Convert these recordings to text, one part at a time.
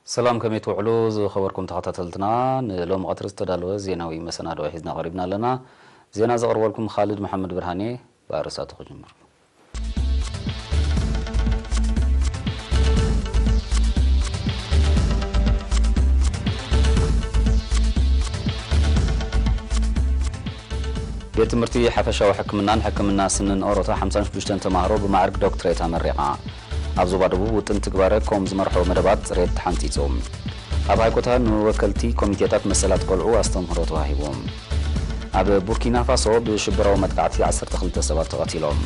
ሰላም፣ ከመይ ትውዕሉ ዝኸበርኩም ተኸታተልትና? ንሎሚ ቀትሪ ዝተዳለወ ዜናዊ መሰናድኦ ሒዝና ቀሪብና ኣለና። ዜና ዘቕርበልኩም ኻልድ መሓመድ ብርሃኔ። ብኣርእስታቱ ክጅምር። ቤት ትምህርቲ ሓፈሻዊ ሕክምናን ሕክምና ስንን ኦሮታ ሓምሳን ሽዱሽተን ተማሃሮ ብማዕርግ ዶክትሬት ኣመሪቓ። ኣብ ዞባ ደቡብ ውጥን ትግባረ ኮም ዝመርሖ መደባት ጽሬት ተሓንጺጹ። ኣብ ሃይኮታ ንወከልቲ ኮሚቴታት መሰላት ቆልዑ ኣስተምህሮ ተዋሂቡ። ኣብ ቡርኪና ፋሶ ብሽበራዊ መጥቃዕቲ ዓሰርተ ክልተ ሰባት ተቐቲሎም።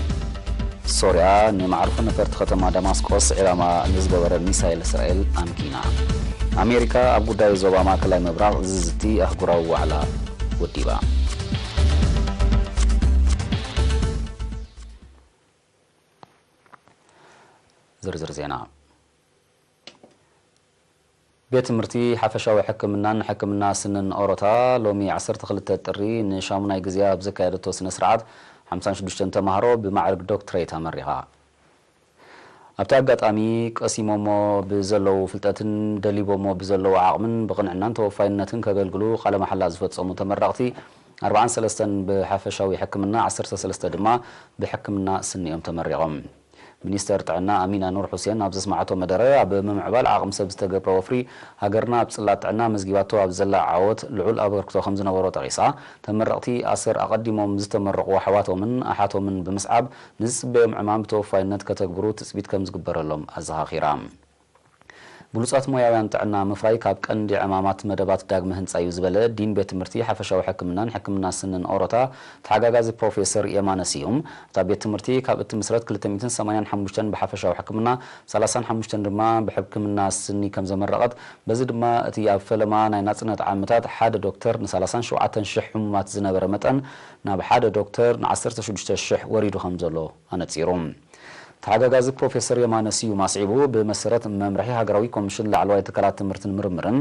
ሶርያ ንመዓርፎ ነፈርቲ ከተማ ደማስቆስ ዒላማ ንዝገበረ ሚሳይል እስራኤል ኣምኪና። ኣሜሪካ ኣብ ጉዳይ ዞባ ማእከላይ ምብራቕ ዝዝቲ ኣህጉራዊ ዋዕላ ወዲባ። ዝርዝር ዜና። ቤት ትምህርቲ ሓፈሻዊ ሕክምናን ሕክምና ስንን ኦሮታ ሎሚ ዓሰርተ ክልተ ጥሪ ንሻሙናይ ግዜ ኣብ ዘካየደቶ ስነ ስርዓት ሓምሳን ሽዱሽተን ተማሃሮ ብማዕርግ ዶክትሬት ኣመሪቓ። ኣብቲ ኣጋጣሚ ቀሲሞሞ ብዘለዉ ፍልጠትን ደሊቦሞ ብዘለዉ ዓቕምን ብቕንዕናን ተወፋይነትን ከገልግሉ ቃለ መሓላ ዝፈጸሙ ተመረቕቲ ኣርብዓን ሰለስተን ብሓፈሻዊ ሕክምና፣ ዓሰርተ ሰለስተ ድማ ብሕክምና ስኒ እዮም ተመሪቖም። ሚኒስተር ጥዕና ኣሚና ኑር ሑሴን ኣብ ዘስማዓቶ መደረ፣ ኣብ ምምዕባል ዓቕሚ ሰብ ዝተገብረ ወፍሪ ሃገርና ኣብ ጽላት ጥዕና ኣመዝጊባቶ ኣብ ዘላ ዓወት ልዑል ኣበርክቶ ከም ዝነበሮ ጠቒሳ፣ ተመረቕቲ ኣሰር ኣቐዲሞም ዝተመረቑ ኣሕዋቶምን ኣሓቶምን ብምስዓብ ንዝጽበዮም ዕማም ብተወፋይነት ከተግብሩ ትጽቢት ከም ዝግበረሎም ኣዘኻኺራ። ብሉጻት ሞያውያን ጥዕና ምፍራይ ካብ ቀንዲ ዕማማት መደባት ዳግመ ህንጻ እዩ ዝበለ ዲን ቤት ትምህርቲ ሓፈሻዊ ሕክምናን ሕክምና ስንን ኦሮታ ተሓጋጋዚ ፕሮፌሰር የማነ ስዩም፣ እታ ቤት ትምህርቲ ካብ እትምስረት ክልተ ሚእትን ሰማንያን ሓሙሽተን ብሓፈሻዊ ሕክምና፣ ሰላሳን ሓሙሽተን ድማ ብሕክምና ስኒ ከም ዘመረቐት፣ በዚ ድማ እቲ ኣብ ፈለማ ናይ ናጽነት ዓመታት ሓደ ዶክተር ንሰላሳን ሸውዓተን ሽሕ ሕሙማት ዝነበረ መጠን ናብ ሓደ ዶክተር ንዓሰርተ ሽዱሽተ ሽሕ ወሪዱ ከም ዘሎ ኣነጺሩ። ተሓጋጋዚ ፕሮፌሰር የማነ ስዩም ኣስዒቡ፣ ብመሰረት መምርሒ ሃገራዊ ኮሚሽን ላዕለዋይ ትካላት ትምህርትን ምርምርን፣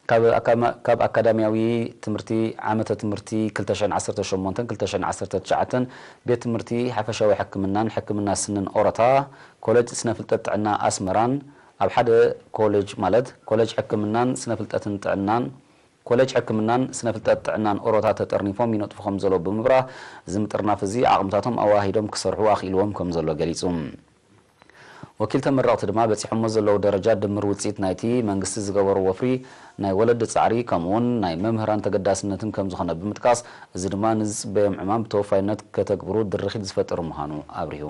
ካብ ኣካማ-፣ ካብ ኣካዳሚያዊ ትምህርቲ ዓመተ ትምህርቲ ክልተ ሽሕን ዓሰርተ ሸሞንተን ክልተ ሽሕን ዓሰርተ ትሽዓተን ቤት ትምህርቲ ሓፈሻዊ ሕክምናን ሕክምና ስንን ኦሮታ፣ ኮሌጅ ስነ ፍልጠት ጥዕና ኣስመራን ኣብ ሓደ ኮሌጅ፣ ማለት ኮሌጅ ሕክምናን ስነ ፍልጠትን ጥዕናን፣ ኮሌጅ ሕክምናን ስነ ፍልጠት ጥዕናን ኦሮታ ተጠርኒፎም ይነጥፉ ከም ዘለዉ ብምብራህ፣ እዚ ምጥርናፍ እዚ ዓቕምታቶም ኣዋሂዶም ክሰርሑ ኣኽኢልዎም ከም ዘሎ ገሊጹ። ወኪል ተመረቕቲ ድማ በጺሖሞ ዘለዉ ደረጃ ድምር ውጽኢት ናይቲ መንግስቲ ዝገበሮ ወፍሪ፣ ናይ ወለዲ ጻዕሪ፣ ከምኡውን ናይ መምህራን ተገዳስነትን ከም ዝኾነ ብምጥቃስ፣ እዚ ድማ ንዝጽበዮም ዕማም ብተወፋይነት ከተግብሩ ድርኺት ዝፈጥር ምዃኑ ኣብሪሁ።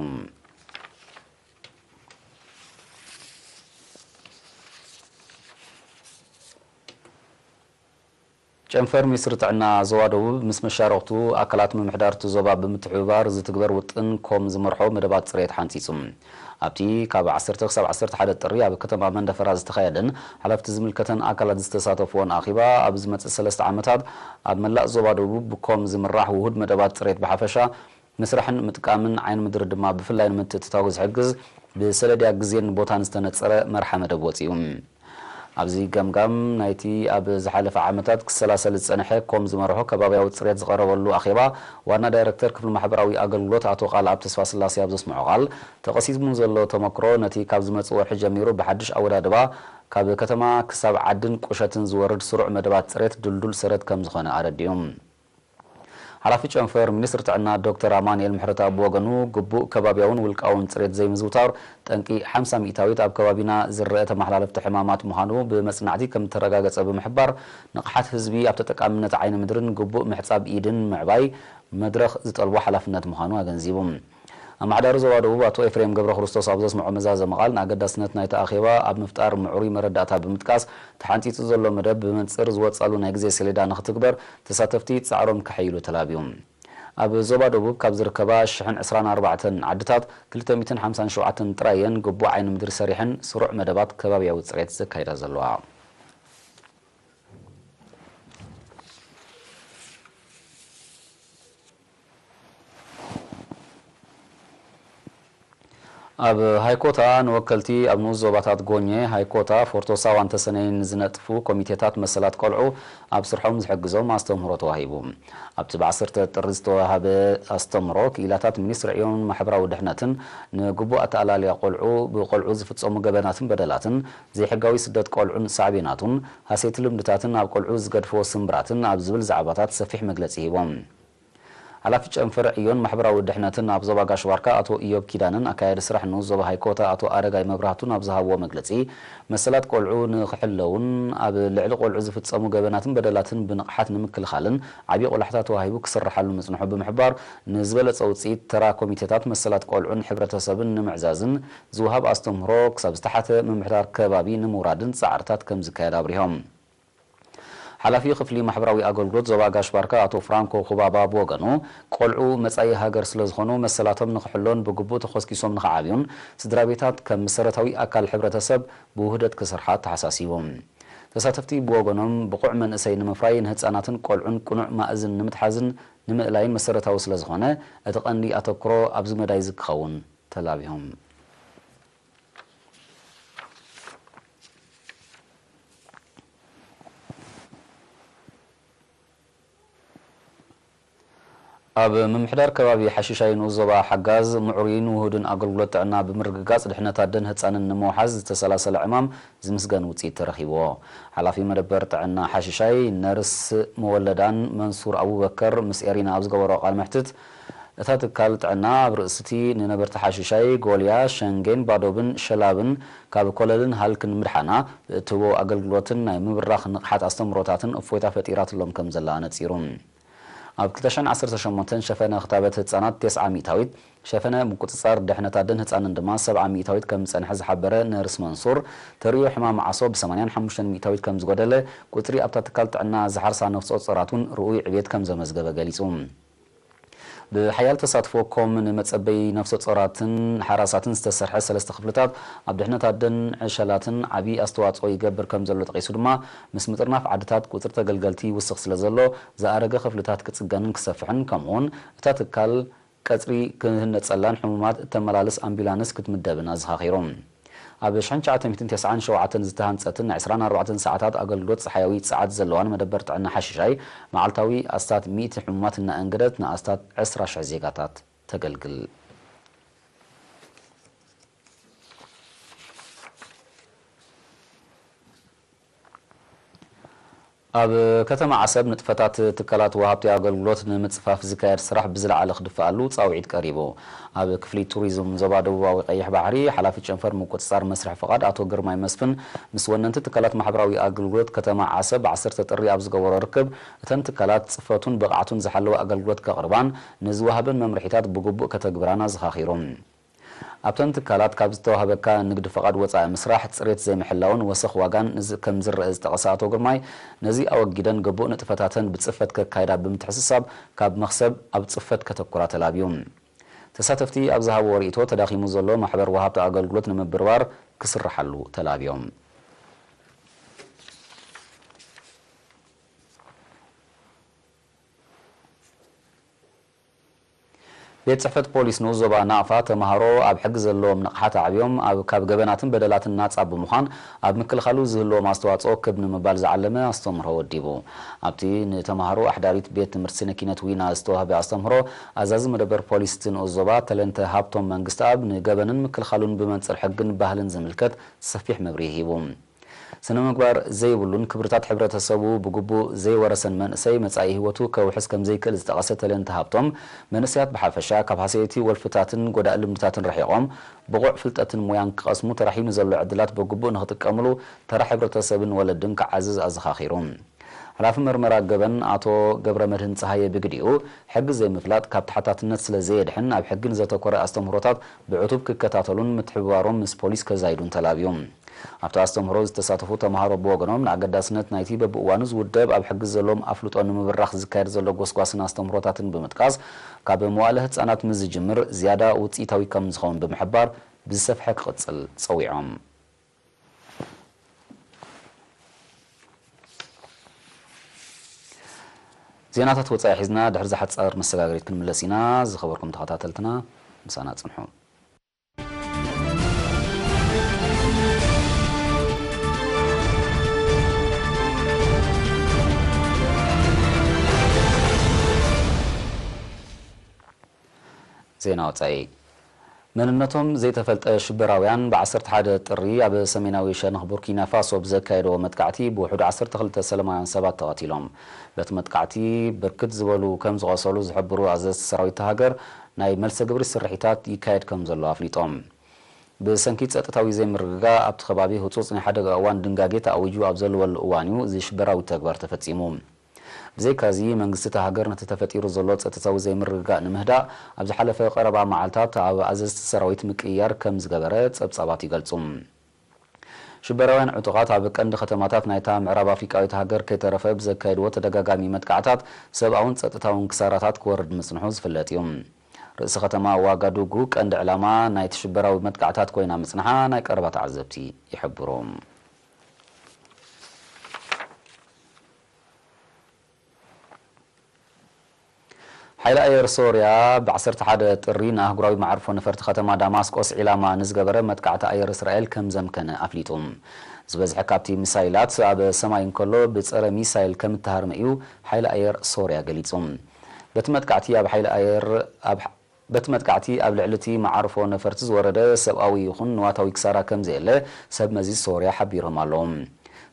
ጨንፈር ሚኒስትሪ ጥዕና ዞባ ደቡብ ምስ መሻርኽቱ ኣካላት ምምሕዳር እቲ ዞባ ብምትሕብባር ዝትግበር ውጥን ኮም ዝመርሖ መደባት ጽሬት ሓንጺጹ። ኣብቲ ካብ ዓሰርተ ክሳብ ዓሰርተ ሓደ ጥሪ ኣብ ከተማ መንደፈራ ዝተኻየደን ሓለፍቲ ዝምልከተን ኣካላት ዝተሳተፍዎን ኣኼባ፣ ኣብ ዝመጽእ ሰለስተ ዓመታት ኣብ መላእ ዞባ ደቡብ ብኮም ዝምራሕ ውሁድ መደባት ጽሬት ብሓፈሻ ምስራሕን ምጥቃምን ዓይኒ ምድሪ ድማ ብፍላይ ንምትእትታው ዝሕግዝ ብሰለድያ ግዜን ቦታን ዝተነጸረ መርሓ መደብ ወጺኡ። ኣብዚ ገምጋም ናይቲ ኣብ ዝሓለፈ ዓመታት ክሰላሰል ዝጸንሐ ኮም ዝመርሖ ከባብያዊ ጽሬት ዝቐረበሉ ኣኼባ፣ ዋና ዳይረክተር ክፍሊ ማሕበራዊ ኣገልግሎት ኣቶ ቃልኣብ ተስፋስላሴ ኣብ ዘስምዖ ቃል፣ ተቐሲሙ ዘሎ ተመክሮ ነቲ ካብ ዝመጽእ ወርሒ ጀሚሩ ብሓድሽ ኣወዳድባ ካብ ከተማ ክሳብ ዓድን ቁሸትን ዝወርድ ስሩዕ መደባት ጽሬት ድልዱል ሰረት ከም ዝኾነ ኣረዲኡ። ሓላፊ ጨንፈር ሚኒስትሪ ጥዕና ዶክተር ኣማኑኤል ምሕረተኣብ ብወገኑ፣ ግቡእ ከባብያውን ውልቃውን ጽሬት ዘይምዝውታር ጠንቂ ሓምሳ ሚእታዊት ኣብ ከባቢና ዝረአ ተመሓላለፍቲ ሕማማት ምዃኑ ብመጽናዕቲ ከም እተረጋገጸ ብምሕባር፣ ንቕሓት ህዝቢ ኣብ ተጠቃምነት ዓይኒ ምድርን ግቡእ ምሕጻብ ኢድን ምዕባይ መድረኽ ዝጠልቦ ሓላፍነት ምዃኑ ኣገንዚቡ። ኣመሓዳሪ ዞባ ደቡብ ኣቶ ኤፍሬም ገብረ ክርስቶስ ኣብ ዘስምዖ መዛዘሚ ቃል፣ ንኣገዳስነት ናይቲ ኣኼባ ኣብ ምፍጣር ምዕሩይ መረዳእታ ብምጥቃስ፣ ተሓንጺጹ ዘሎ መደብ ብመንጽር ዝወጸሉ ናይ ግዜ ሰሌዳ ንኽትግበር ተሳተፍቲ ጻዕሮም ከሐይሉ ተላብዩ። ኣብ ዞባ ደቡብ ካብ ዝርከባ ሽሕን ዕስራን ኣርባዕተን ዓድታት ክልተ ሚእትን ሓምሳን ሸውዓተን ጥራይ እየን ግቡእ ዓይኒ ምድሪ ሰሪሐን ስሩዕ መደባት ከባብያዊ ጽሬት ዘካይዳ ዘለዋ። ኣብ ሃይኮታ ንወከልቲ ኣብ ንኡስ ዞባታት ጎኘ፣ ሃይኮታ፣ ፎርቶ ሳዋን ተሰነይን ዝነጥፉ ኮሚቴታት መሰላት ቆልዑ ኣብ ስርሖም ዝሕግዞም ኣስተምህሮ ተዋሂቡ። ኣብቲ ብዓሰርተ ጥሪ ዝተዋሃበ ኣስተምህሮ፣ ክኢላታት ሚኒስትሪ ዕዮን ማሕበራዊ ድሕነትን ንግቡእ ኣተኣላልያ ቆልዑ፣ ብቆልዑ ዝፍጸሙ ገበናትን በደላትን፣ ዘይሕጋዊ ስደት ቆልዑን ሳዕቤናቱን፣ ሃሰይቲ ልምድታትን ኣብ ቆልዑ ዝገድፍዎ ስምብራትን ኣብ ዝብል ዛዕባታት ሰፊሕ መግለጺ ሂቦም። ሓላፊ ጨንፈር ዕዮን ማሕበራዊ ድሕነትን ኣብ ዞባ ጋሽ ባርካ ኣቶ ኢዮብ ኪዳነን፣ ኣካያዲ ስራሕ ንኡስ ዞባ ሃይኮታ ኣቶ ኣረጋይ መብራህቱን ኣብ ዝሃብዎ መግለጺ፣ መሰላት ቆልዑ ንኽሕለውን ኣብ ልዕሊ ቆልዑ ዝፍጸሙ ገበናትን በደላትን ብንቕሓት ንምክልኻልን ዓብዪ ቆላሕታ ተዋሂቡ ክስርሓሉ ምጽንሑ ብምሕባር፣ ንዝበለጸ ውጽኢት ተራ ኮሚቴታት መሰላት ቆልዑን ሕብረተሰብን ንምዕዛዝን ዝወሃብ ኣስተምህሮ ክሳብ ዝተሓተ ምምሕዳር ከባቢ ንምውራድን ጻዕርታት ከም ዝካየድ ኣብሪሆም። ሓላፊ ክፍሊ ማሕበራዊ ኣገልግሎት ዞባ ጋሽ ባርካ ኣቶ ፍራንኮ ኩባባ ብወገኑ፣ ቆልዑ መጻኢ ሃገር ስለ ዝኾኑ፣ መሰላቶም ንኽሕሎን ብግቡእ ተኾስኪሶም ንኽዓብዩን፣ ስድራ ቤታት ከም መሰረታዊ ኣካል ሕብረተሰብ ብውህደት ክሰርሓ ኣተሓሳሲቡ። ተሳተፍቲ ብወገኖም፣ ብቑዕ መንእሰይ ንምፍራይ፣ ንህጻናትን ቆልዑን ቅኑዕ ማእዝን ንምትሓዝን ንምእላይን መሰረታዊ ስለ ዝኾነ፣ እቲ ቀንዲ ኣተኩሮ ኣብዚ መዳይ እዚ ክኸውን ተላቢዮም። ኣብ ምምሕዳር ከባቢ ሓሽሻይ ንኡስ ዞባ ሓጋዝ፣ ምዕሩይን ውሁድን ኣገልግሎት ጥዕና ብምርግጋጽ፣ ድሕነት ኣደን ህጻንን ንምውሓዝ ዝተሰላሰለ ዕማም ዝምስገን ውጽኢት ተረኺብዎ። ሓላፊ መደበር ጥዕና ሓሽሻይ፣ ነርስ መወለዳን መንሱር ኣቡበከር፣ ምስ ኤሪና ኣብ ዝገበሮ ቃለ መሕትት፣ እታ ትካል ጥዕና ኣብ ርእሲቲ ንነበርቲ ሓሽሻይ፣ ጎልያ፣ ሸንጌን፣ ባዶብን ሸላብን ካብ ኮለልን ሃልክን ምድሓና፣ ብእትህቦ ኣገልግሎትን ናይ ምብራኽ ንቕሓት ኣስተምህሮታትን እፎይታ ፈጢራትሎም ከም ዘላ ኣነጺሩ። ኣብ ክልተ ሽሕን ዓሰርተ ሸሞንተን ሸፈነ ክታበት ህጻናት ተስዓ ሚእታዊት፣ ሸፈነ ምቁጽጻር ድሕነት ኣደን ህጻንን ድማ ሰብዓ ሚእታዊት ከም ዝጸንሐ ዝሓበረ ነርስ መንሱር፣ ተርእዮ ሕማም ዓሶ ብሰማንያን ሓሙሽተን ሚእታዊት ከም ዝጎደለ፣ ቁጽሪ ኣብታ ትካል ጥዕና ዝሓርሳ ነፍሰ ጾራት እውን ርኡይ ዕብየት ከም ዘመዝገበ ገሊጹ። ብሓያል ተሳትፎ ኮም ንመጸበይ ነፍሰ ጾራትን ሓራሳትን ዝተሰርሐ ሰለስተ ክፍልታት ኣብ ድሕነት ኣደን ዕሸላትን ዓቢ ኣስተዋጽኦ ይገብር ከም ዘሎ ጠቒሱ ድማ፣ ምስ ምጥርናፍ ዓድታት ቁጽሪ ተገልገልቲ ይውስኽ ስለ ዘሎ፣ ዝኣረገ ክፍልታት ክጽገንን ክሰፍሕን፣ ከምኡውን እታ ትካል ቀጽሪ ክህነጸላን ሕሙማት እተመላልስ ኣምቡላንስ ክትምደብን ኣዘኻኺሩ። ኣብ ሽሕን ትሽዓተ ሚእትን ተስዓን ሸውዓተን ዝተሃንጸትን ዕስራን ኣርባዕተን ሰዓታት ኣገልግሎት ጸሓያዊ ጸዓት ዘለዋን መደበር ጥዕና ሓሽሻይ፣ መዓልታዊ ኣስታት ሚእቲ ሕሙማት እናኣንገደት ንኣስታት ዕስራ ሽሕ ዜጋታት ተገልግል። ኣብ ከተማ ዓሰብ ንጥፈታት ትካላት ወሃብቲ ኣገልግሎት ንምጽፋፍ ዝካየድ ስራሕ ብዝለዓለ ክድፈኣሉ ጻውዒት ቀሪቡ። ኣብ ክፍሊ ቱሪዝም ዞባ ደቡባዊ ቀይሕ ባሕሪ ሓላፊ ጨንፈር ምቁጽጻር መስርሕ ፍቓድ ኣቶ ግርማይ መስፍን ምስ ወነንቲ ትካላት ማሕበራዊ ኣገልግሎት ከተማ ዓሰብ ብ ዓሰርተ ጥሪ ኣብ ዝገበሮ ርክብ፣ እተን ትካላት ጽፈቱን ብቕዓቱን ዝሓለወ ኣገልግሎት ከቕርባን ንዝወሃበን መምርሒታት ብግቡእ ከተግብራን ኣዘኻኺሩ። ኣብተን ትካላት ካብ ዝተዋህበካ ንግዲ ፍቓድ ወጻኢ ምስራሕ፣ ጽሬት ዘይምሕላውን ወሰኽ ዋጋን ዝ-፣ ከም ዝረአ ዝጠቐሰ ኣቶ ግርማይ፣ ነዚ ኣወጊደን ግቡእ ንጥፈታተን ብጽፈት ከካይዳ ብምትሕስሳብ፣ ካብ መኽሰብ ኣብ ጽፈት ከተኩራ ተላብዩ። ተሳተፍቲ ኣብ ዝሃብዎ ርእይቶ፣ ተዳኺሙ ዘሎ ማሕበር ወሃብቲ ኣገልግሎት ንምብርባር ክስርሓሉ ተላብዮም። ቤት ጽሕፈት ፖሊስ ንኡስ ዞባ ናቕፋ፣ ተማሃሮ ኣብ ሕጊ ዘለዎም ንቕሓት ኣዕብዮም ኣብ፣ ካብ ገበናትን በደላትን ናጻ ብምዃን ኣብ ምክልኻሉ ዝህልዎም ኣስተዋጽኦ ክብ ንምባል ዝዓለመ ኣስተምህሮ ወዲቡ። ኣብቲ ንተማሃሮ ኣሕዳሪት ቤት ትምህርቲ ስነ ኪነት ዊና ዝተዋህበ ኣስተምህሮ፣ ኣዛዚ መደበር ፖሊስ እቲ ንኡስ ዞባ ተለንተ ሃብቶም መንግስተኣብ፣ ንገበንን ምክልኻሉን ብመንጽር ሕግን ባህልን ዝምልከት ሰፊሕ መብርሂ ሂቡ። ስነ ምግባር ዘይብሉን ክብርታት ሕብረተሰቡ ብግቡእ ዘይወረሰን መንእሰይ፣ መጻኢ ህይወቱ ከውሕስ ከም ዘይክእል ዝጠቐሰ ተለንተ ሃብቶም፣ መንእሰያት ብሓፈሻ ካብ ሃሰይቲ ወልፍታትን ጎዳኢ ልምድታትን ርሒቖም፣ ብቑዕ ፍልጠትን ሞያን ክቐስሙ፣ ተራሒኑ ዘሎ ዕድላት ብግቡእ ንኽጥቀምሉ፣ ተራ ሕብረተሰብን ወለድን ክዓዝዝ ኣዘኻኺሩ። ሓላፊ መርመራ ገበን ኣቶ ገብረመድህን ጸሃየ ብግዲኡ፣ ሕጊ ዘይምፍላጥ ካብ ተሓታትነት ስለ ዘየድሕን፣ ኣብ ሕጊ ንዘተኮረ ኣስተምህሮታት ብዕቱብ ክከታተሉን ምትሕብባሮም ምስ ፖሊስ ከዛይዱን ተላብዩ። ኣብቲ ኣስተምህሮ ዝተሳተፉ ተምሃሮ ብወገኖም፣ ንኣገዳስነት ናይቲ በብእዋኑ ዝውደብ ኣብ ሕጊ ዘለዎም ኣፍልጦ ንምብራኽ ዝካየድ ዘሎ ጎስጓስን ኣስተምህሮታትን ብምጥቃስ፣ ካብ መዋእለ ህጻናት ምስ ዝጅምር ዝያዳ ውጽኢታዊ ከም ዝኸውን ብምሕባር፣ ብዝሰፍሐ ክቕጽል ጸዊዖም። ዜናታት ወጻኢ ሒዝና ድሕሪ ዝሓጻር መሰጋገሪት ክንምለስ ኢና። ዝኸበርኩም ተኸታተልትና፣ ምሳና ጽንሑ። ዜና ወጻኢ። መንነቶም ዘይተፈልጠ ሽበራውያን ብ ዓሰርተ ሓደ ጥሪ ኣብ ሰሜናዊ ሸነኽ ቡርኪና ፋሶ ብዘካየድዎ መጥቃዕቲ ብውሕዱ ዓሰርተ ክልተ ሰላማውያን ሰባት ተቐቲሎም። በቲ መጥቃዕቲ ብርክት ዝበሉ ከም ዝቖሰሉ ዝሕብሩ ኣዘዝቲ ሰራዊት እታ ሃገር፣ ናይ መልሰ ግብሪ ስርሒታት ይካየድ ከም ዘሎ ኣፍሊጦም። ብሰንኪ ጸጥታዊ ዘይምርግጋእ ኣብቲ ከባቢ ህጹጽ ናይ ሓደጋ እዋን ድንጋጌ ተኣዊጁ ኣብ ዘለወሉ እዋን እዩ እዚ ሽበራዊ ተግባር ተፈጺሙ። ብዘይካዚ መንግስቲ እታ ሃገር ነቲ ተፈጢሩ ዘሎ ጸጥታዊ ዘይምርግጋእ ንምህዳእ ኣብ ዝሓለፈ ቀረባ መዓልታት ኣብ ኣዘዝቲ ሰራዊት ምቅይያር ከም ዝገበረ ጸብጻባት ይገልጹ። ሽበራውያን ዕጡቓት ኣብ ቀንዲ ከተማታት ናይታ ምዕራብ ኣፍሪቃዊት ሃገር ከይተረፈ ብዘካየድዎ ተደጋጋሚ መጥቃዕታት ሰብኣውን ጸጥታውን ክሳራታት ክወርድ ምጽንሑ ዝፍለጥ እዩ። ርእሲ ከተማ ዋጋዱጉ ቀንዲ ዕላማ ናይቲ ሽበራዊ መጥቃዕታት ኮይና ምጽንሓ ናይ ቀረባ ተዓዘብቲ ይሕብሩ። ሓይሊ ኣየር ሶርያ ብ ዓሰርተ ሓደ ጥሪ ንኣህጉራዊ መዓርፎ ነፈርቲ ከተማ ዳማስቆስ ዒላማ ንዝገበረ መጥቃዕቲ ኣየር እስራኤል ከም ዘምከነ ኣፍሊጡ። ዝበዝሐ ካብቲ ሚሳይላት ኣብ ሰማይ እንከሎ ብጸረ ሚሳይል ከም እተሃርመ እዩ ሓይሊ ኣየር ሶርያ ገሊጹ። በቲ መጥቃዕቲ ኣብ ሓይሊ ኣየር ኣብ በቲ መጥቃዕቲ ኣብ ልዕሊ እቲ መዓርፎ ነፈርቲ ዝወረደ ሰብኣዊ ይኹን ንዋታዊ ክሳራ ከም ዘየለ ሰብ መዚ ሶርያ ሓቢሮም ኣለዉ።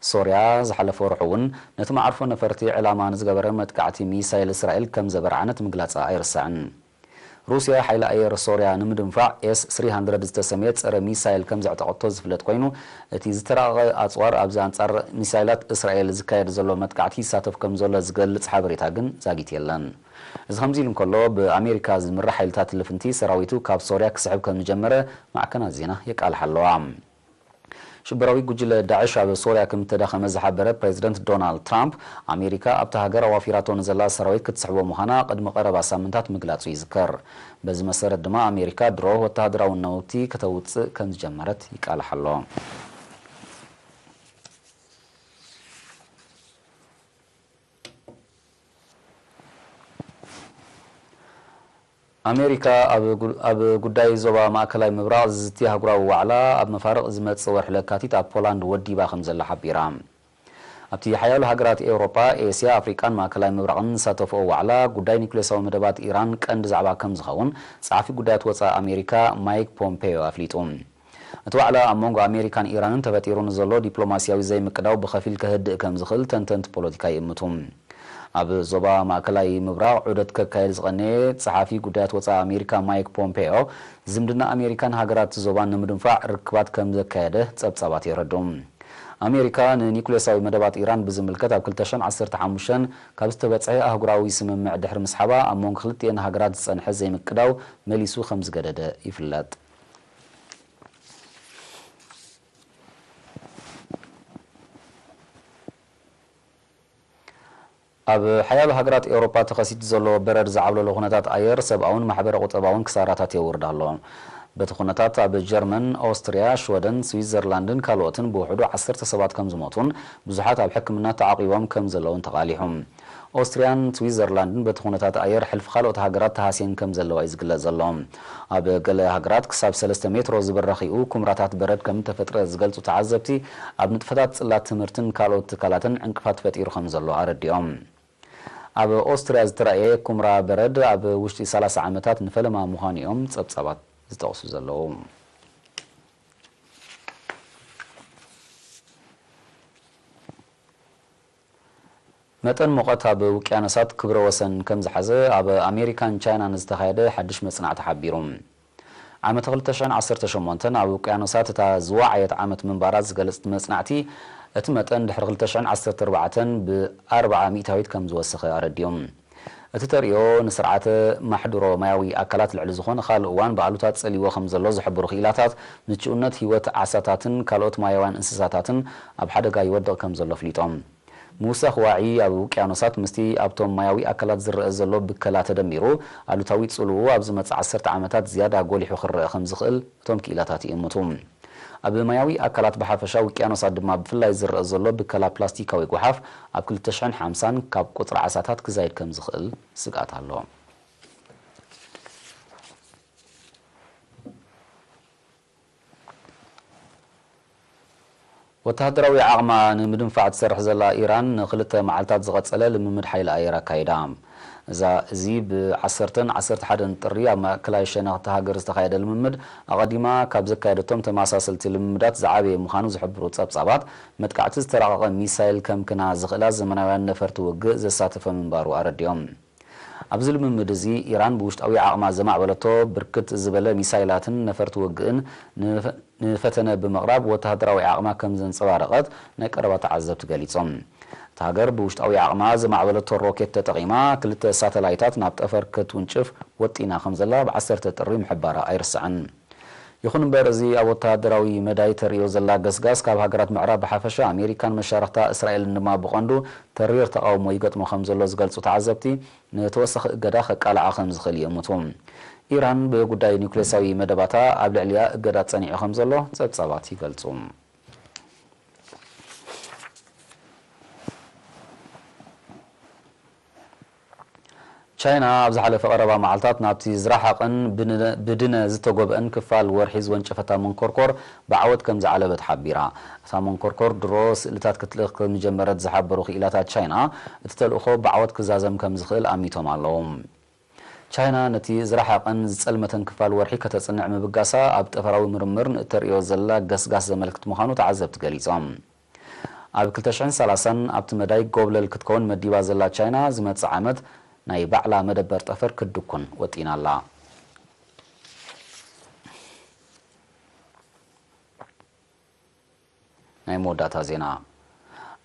ሶርያ ዝሓለፈ ወርሒ እውን ነቲ መዓርፎ ነፈርቲ ዕላማ ንዝገበረ መጥቃዕቲ ሚሳይል እስራኤል ከም ዘበርዓነት ምግላጻ ኣይርሳዕን። ሩስያ ሓይሊ ኣየር ሶርያ ንምድንፋዕ ኤስ ስሪ ሃንድረድ ዝተሰምየ ጸረ ሚሳይል ከም ዘዕጠቐቶ ዝፍለጥ ኮይኑ፣ እቲ ዝተራቐቐ ኣጽዋር ኣብዚ ኣንጻር ሚሳይላት እስራኤል ዝካየድ ዘሎ መጥቃዕቲ ይሳተፍ ከም ዘሎ ዝገልጽ ሓበሬታ ግን ዛጊት የለን። እዚ ከምዚ ኢሉ እንከሎ፣ ብኣሜሪካ ዝምራሕ ሓይልታት ልፍንቲ ሰራዊቱ ካብ ሶርያ ክስሕብ ከም ዝጀመረ ማዕከናት ዜና የቃልሓ ኣለዋ። ሽበራዊ ጉጅለ ዳዕሽ ኣብ ሶርያ ከም እተዳኸመ ዝሓበረ ፕሬዚደንት ዶናልድ ትራምፕ፣ ኣሜሪካ ኣብታ ሃገር ኣዋፊራቶ ንዘላ ሰራዊት ክትስሕቦ ምዃና ቅድሚ ቀረባ ሳምንታት ምግላጹ ይዝከር። በዚ መሰረት ድማ ኣሜሪካ ድሮ ወተሃደራዊ ነውቲ ከተውጽእ ከም ዝጀመረት ይቃልሕ ኣሎ። ኣሜሪካ ኣብ ጉ-፣ ኣብ ጉዳይ ዞባ ማእከላይ ምብራቕ ዝዝቲ ኣህጉራዊ ዋዕላ ኣብ መፋርቕ ዝመጽእ ወርሒ ለካቲት ኣብ ፖላንድ ወዲባ ከም ዘላ ሓቢራ። ኣብቲ ሓያሎ ሃገራት ኤውሮጳ፣ ኤስያ፣ ኣፍሪቃን ማእከላይ ምብራቕን ዝሳተፍኦ ዋዕላ፣ ጉዳይ ኒውክሌሳዊ መደባት ኢራን ቀንዲ ዛዕባ ከም ዝኸውን ጸሓፊ ጉዳያት ወጻኢ ኣሜሪካ ማይክ ፖምፔዮ ኣፍሊጡ። እቲ ዋዕላ ኣብ መንጎ ኣሜሪካን ኢራንን ተፈጢሩ ንዘሎ ዲፕሎማስያዊ ዘይምቅዳው ብኸፊል ከህድእ ከም ዝኽእል ተንተንቲ ፖለቲካ ይእምቱ። ኣብ ዞባ ማእከላይ ምብራቕ ዑደት ከካየድ ዝቐነየ ጸሓፊ ጉዳያት ወጻኢ ኣሜሪካ ማይክ ፖምፔዮ፣ ዝምድና ኣሜሪካን ሃገራት ዞባን ንምድንፋዕ ርክባት ከም ዘካየደ ጸብጻባት የረድኡ። ኣሜሪካ ንኒኩሌሳዊ መደባት ኢራን ብዝምልከት ኣብ ክልተ ሽሕን ዓሰርተ ሓሙሽተን ካብ ዝተበጽሐ ኣህጉራዊ ስምምዕ ድሕሪ ምስሓባ፣ ኣብ መንጎ ክልቲኤን ሃገራት ዝጸንሐ ዘይምቅዳው መሊሱ ከም ዝገደደ ይፍለጥ። ኣብ ሓያሎ ሃገራት ኤውሮጳ ተኸሲቱ ዘሎ በረድ ዝዓብለሎ ኩነታት ኣየር ሰብኣውን ማሕበረ ቁጠባውን ክሳራታት የውርድ ኣሎ። በቲ ኩነታት ኣብ ጀርመን፣ ኦስትርያ፣ ሽወደን፣ ስዊዘርላንድን ካልኦትን ብውሕዱ ዓሰርተ ሰባት ከም ዝሞቱን ብዙሓት ኣብ ሕክምና ተዓቂቦም ከም ዘለውን ተቓሊሑ። ኦስትርያን ስዊዘርላንድን በቲ ኩነታት ኣየር ሕልፊ ካልኦት ሃገራት ተሃስየን ከም ዘለዋ እዩ ዝግለጽ ዘሎ። ኣብ ገለ ሃገራት ክሳብ ሰለስተ ሜትሮ ዝበረኽኡ ኩምራታት በረድ ከም እተፈጥረ ዝገልጹ ተዓዘብቲ፣ ኣብ ንጥፈታት ጽላት ትምህርትን ካልኦት ትካላትን ዕንቅፋት ፈጢሩ ከም ዘሎ ኣረዲኦም። ኣብ ኦስትርያ ዝተራእየ ኩምራ በረድ ኣብ ውሽጢ ሰላሳ ዓመታት ንፈለማ ምዃኑ እዮም ጸብጻባት ዝጠቕሱ ዘለዉ። መጠን ሙቐት ኣብ ውቅያኖሳት ክብረ ወሰን ከም ዝሓዘ ኣብ ኣሜሪካን ቻይናን ዝተኻየደ ሓድሽ መጽናዕቲ ሓቢሩ። ዓመት ክልተ ሽሕን ዓሰርተ ሸሞንተን ኣብ ውቅያኖሳት እታ ዝወዓየት ዓመት ምንባራ ዝገልጽ መጽናዕቲ፣ እቲ መጠን ድሕሪ ክልተ ሽሕን ዓሰርተ ኣርባዕተን ብኣርብዓ ሚእታዊት ከም ዝወሰኸ ኣረዲኡ። እቲ ተርእዮ ንስርዓተ ማሕድሮ ማያዊ ኣካላት ልዕሊ ዝኾነ ካልእ እዋን ብኣሉታ ጸልይዎ ከም ዘሎ ዝሕብሩ ክኢላታት፣ ምቹእነት ህይወት ዓሳታትን ካልኦት ማያውያን እንስሳታትን ኣብ ሓደጋ ይወድቕ ከም ዘሎ ኣፍሊጦም። ምውሳኽ ዋዒ ኣብ ውቅያኖሳት ምስቲ ኣብቶም ማያዊ ኣካላት ዝረአ ዘሎ ብከላ ተደሚሩ፣ ኣሉታዊ ጽልውኡ ኣብ ዝመጽእ ዓሰርተ ዓመታት ዝያዳ ጎሊሑ ክረአ ከም ዝኽእል እቶም ክኢላታት ይእምቱ። ኣብ ማያዊ ኣካላት ብሓፈሻ፣ ውቅያኖሳት ድማ ብፍላይ ዝረአ ዘሎ ብከላ ፕላስቲካዊ ጓሓፍ ኣብ ክልተ ሽሕን ሓምሳን ካብ ቁጽሪ ዓሳታት ክዛይድ ከም ዝኽእል ስግኣት ኣሎ። ወተሃደራዊ ዓቕማ ንምድንፋዕ ትሰርሕ ዘላ ኢራን ንኽልተ መዓልታት ዝቐጸለ ልምምድ ሓይሊ ኣየር ኣካይዳ። እዛ፣ እዚ ብ10ን 11ን ጥሪ ኣብ ማእከላይ ሸነኽ እታ ሃገር ዝተኻየደ ልምምድ፣ ኣቐዲማ ካብ ዘካየደቶም ተመሳሰልቲ ልምምዳት ዝዓበየ ምዃኑ ዝሕብሩ ጸብጻባት፣ መጥቃዕቲ ዝተራቐቐ ሚሳይል ከምክና ዝኽእላ ዘመናውያን ነፈርቲ ውግእ ዘሳተፈ ምንባሩ ኣረዲኦም። ኣብዚ ልምምድ እዚ፣ ኢራን ብውሽጣዊ ዓቕማ ዘማዕበለቶ ብርክት ዝበለ ሚሳይላትን ነፈርቲ ውግእን ንፈ-፣ ንፈተነ ብምቕራብ ወተሃደራዊ ዓቕማ ከም ዘንጸባረቐት ናይ ቀረባ ተዓዘብቲ ገሊጾም። እታ ሃገር ብውሽጣዊ ዓቕማ ዘማዕበለቶ ሮኬት ተጠቒማ ክልተ ሳተላይታት ናብ ጠፈር ክትውንጭፍ ወጢና ከም ዘላ ብ10 ጥሪ ምሕባራ ኣይርሳዕን። ይኹን እምበር፣ እዚ ኣብ ወተሃደራዊ መዳይ ተርእዮ ዘላ ገስጋስ ካብ ሃገራት ምዕራብ ብሓፈሻ፣ ኣሜሪካን መሻርኽታ እስራኤልን ድማ ብቐንዱ ተሪር ተቓውሞ ይገጥሞ ከም ዘሎ ዝገልጹ ተዓዘብቲ፣ ንተወሳኺ እገዳ ከቃልዓ ከም ዝኽእል ይእምቱ። ኢራን ብጉዳይ ኒውክሌሳዊ መደባታ ኣብ ልዕሊኣ እገዳ ጸኒዑ ከም ዘሎ ጸብጻባት ይገልጹ። ቻይና ኣብ ዝሓለፈ ቀረባ መዓልታት ናብቲ ዝረሓቐን ብን-፣ ብድነ ዝተጎብአን ክፋል ወርሒ ዝወንጨፈታ መንኮርኮር ብዓወት ከም ዝዓለበት ሓቢራ። እታ መንኮርኮር ድሮ ስእልታት ክትልእኽ ከም ዝጀመረት ዝሓበሩ ክኢላታት ቻይና፣ እቲ ተልእኾ ብዓወት ክዛዘም ከም ዝኽእል ኣሚቶም ኣለዉ። ቻይና ነቲ ዝረሓቐን ዝጸልመተን ክፋል ወርሒ ከተጽንዕ ምብጋሳ፣ ኣብ ጠፈራዊ ምርምር ንእተርእዮ ዘላ ገስጋስ ዘመልክት ምዃኑ ተዓዘብቲ ገሊጾም። ኣብ ክልተ ሽሕን ሰላሳን ኣብቲ መዳይ ጎብለል ክትከውን መዲባ ዘላ ቻይና፣ ዝመጽእ ዓመት ናይ ባዕላ መደበር ጠፈር ክትድኩን ወጢና ኣላ። ናይ መወዳእታ ዜና።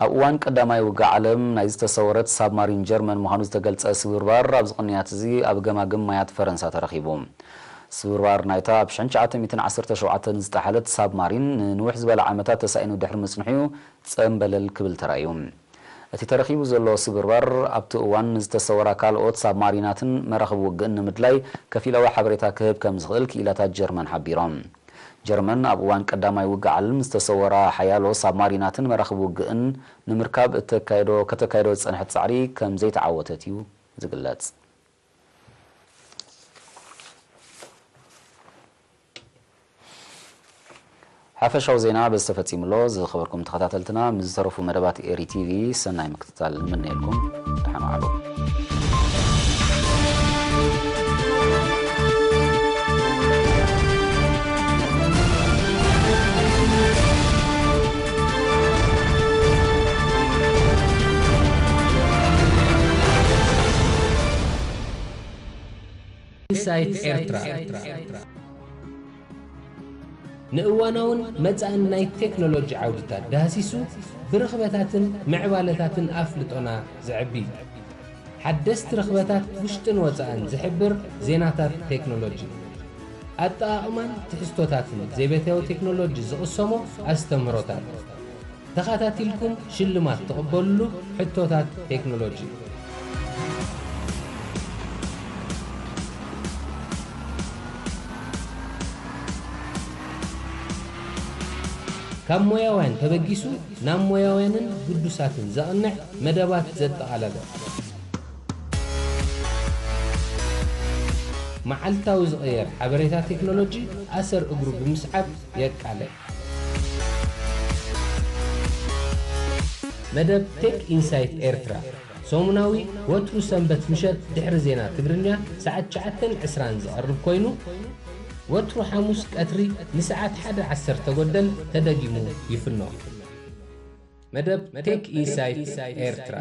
ኣብ እዋን ቀዳማይ ውግእ ዓለም ናይ ዝተሰወረት ሳብማሪን ጀርመን ምዃኑ ዝተገልጸ ስብርባር፣ ኣብዚ ቅንያት እዚ ኣብ ገማግም ማያት ፈረንሳ ተረኺቡ። ስብርባር ናይታ ብ ሽሕን ትሽዓተ ሚእትን ዓሰርተ ሸውዓተን ዝጠሓለት ሳብማሪን፣ ንንውሕ ዝበለ ዓመታት ተሳኢኑ ድሕሪ ምጽንሑ፣ ጸምበለል ክብል ተራእዩ። እቲ ተረኺቡ ዘሎ ስብርባር፣ ኣብቲ እዋን ንዝተሰወራ ካልኦት ሳብማሪናትን መራኽብ ውግእን ንምድላይ ከፊላዊ ሓበሬታ ክህብ ከም ዝኽእል ክኢላታት ጀርመን ሓቢሮም። ጀርመን ኣብ እዋን ቀዳማይ ውግእ ዓለም ዝተሰወራ ሓያሎ ሳብማሪናትን መራኽብ ውግእን ንምርካብ እተካየዶ-፣ ከተካየዶ ዝጸንሐት ጻዕሪ ከም ዘይተዓወተት እዩ ዝግለጽ። ሓፈሻዊ ዜና በዚ ተፈጺሙ ኣሎ። ዝኸበርኩም ተኸታተልትና፣ ምስ ዝተረፉ መደባት ኤሪ ቲቪ ሰናይ ምክትታል ንምነየልኩም። ደሓን ዋዕሉ። ኢንሳይት ኤርትራ። ንእዋናውን መጻእን ናይ ቴክኖሎጂ ዓውድታት ዳህሲሱ፣ ብርኽበታትን ምዕባለታትን ኣፍልጦና ዘዕቢ፣ ሓደስቲ ርኽበታት ውሽጥን ወጻእን ዝሕብር ዜናታት ቴክኖሎጂ፣ ኣጠቓቕማን ትሕዝቶታትን ዘይቤታዊ ቴክኖሎጂ ዝቕሰሞ ኣስተምህሮታት፣ ተኸታቲልኩም ሽልማት ትቕበልሉ ሕቶታት ቴክኖሎጂ። ካብ ሞያውያን ተበጊሱ ናብ ሞያውያንን ግዱሳትን ዘቕንዕ መደባት ዘጠቓለለ። መዓልታዊ ዝቕየር ሓበሬታ ቴክኖሎጂ ኣሰር እግሩ ብምስዓብ የቃልዕ። መደብ ቴክ ኢንሳይት ኤርትራ፣ ሰሙናዊ፣ ወትሩ ሰንበት ምሸት ድሕሪ ዜና ትግርኛ ሰዓት ትሽዓተን ዕስራን ዝቐርብ ኮይኑ፣ ወትሩ ሓሙስ ቀትሪ ንሰዓት ሓደ ዓሰርተ ጎደል ተደጊሙ ይፍኖ። መደብ ቴክ ኢንሳይት ኤርትራ።